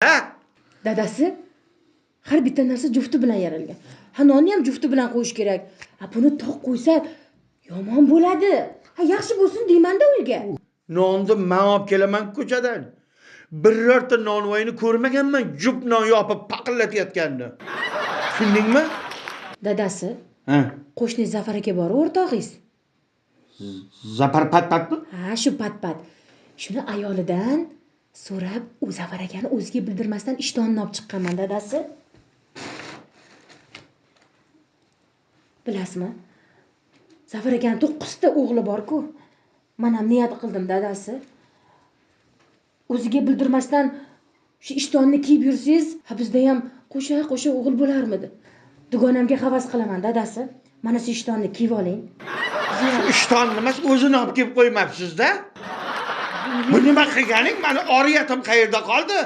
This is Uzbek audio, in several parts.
Ha? Dadasi, har bitta narsa jufti bilan yaralgan. Ha, nonni ham jufti bilan qo'yish kerak. Ha, buni toq qo'ysa yomon bo'ladi. Ha, yaxshi bo'lsin deyman-da uyga. Nonni man olib kelaman ko'chadan. Birorta nonvoyni ko'rmaganman jup non yopib paqillatayotganini. Tushundingmi? Dadasi, Ha. qo'shni Zafar aka bor o'rtog'ingiz. Zafar pat-patmi? Ha, shu pat-pat. Shuni ayolidan so'rab, u Zafar akani o'ziga bildirmasdan ishtonni olib chiqqanman, dadasi. Bilasizmi? Zafar akani 9 ta o'g'li bor-ku. Men ham niyat qildim, dadasi. O'ziga bildirmasdan shu ishtonni kiyib yursangiz, ha bizda ham qo'sha-qo'sha o'g'il bo'larmidi? Dugonamga havas qilaman, dadasi. Mana shu ishtonni kiyib oling. Shu ishtonni emas, o'zini olib kelib qo'ymabsiz-da. Bu nima qilganing? Mani oriyatim qayerda qoldi?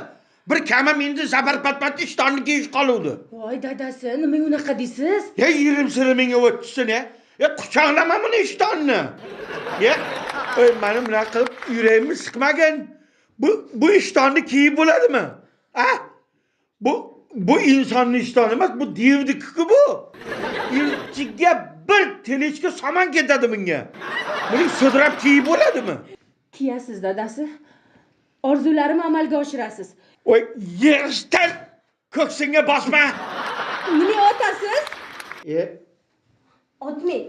Bir kamim endi Zafar pat-pat ishtonni kiyish qoluvdi. Voy dadasi, nima unaqa deysiz? Ya yerim sirimingga o'tsin ya. Ya quchoqlama buni ishtonni. Ya, ey mani bunaqa qilib yuragimni siqmagin. Bu ishtonni kiyib bo'ladimi? A? Bu insonni ishtoni emas, bu devniki bu. Ilchiga bir telechka somon ketadi bunga. Buni sudrab kiyib bo'ladimi? Kiyasiz dadasi. Orzularimni amalga oshirasiz. Oy, yig'ishtir, ko'ksingga bosma. Nima otasiz? E, Otmang.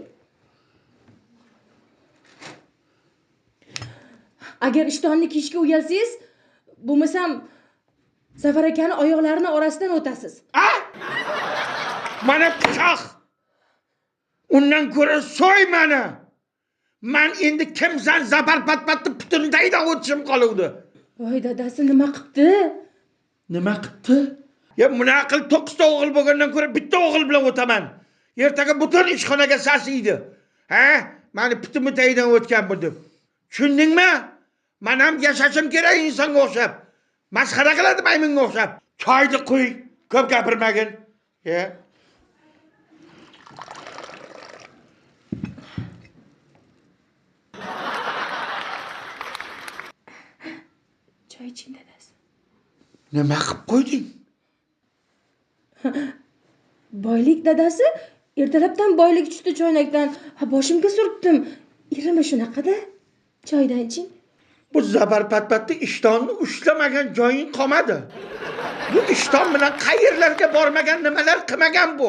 Agar ishtonni kiyishga uyalsangiz, bo'lmasam Zafar akani oyoqlarini orasidan o'tasiz. A? Mana pichoq. Undan ko'ra so'y mani. Man endi kimsan Zafar pat-patni putundaydan o'tishim qoluvdi. Voy dadasi, nima qilibdi? Nima qilibdi? Ya bunaqa qilib 9 ta o'g'il bo'lgandan ko'ra bitta o'g'il bilan o'taman. Ertaga butun ishxonaga sasiydi. Ha? Mani putimni tagidan o'tgan bu deb. Tushundingmi? Men ham yashashim kerak insonga o'xshab. Masxara qiladi maymunga o'xshab. Choyni quy, ko'p gapirmagin. Ya. Choy iching dadasi. Nima qilib qo'yding? Boylik dadasi, ertalabdan boylik tushdi choynakdan. Ha, boshimga surtdim. Irimi shunaqada. Choydan iching. Bu Zafar pat-patni ishtonni ushlamagan joying qolmadi. Bu ishton bilan qayerlarga bormagan, nimalar qilmagan bu?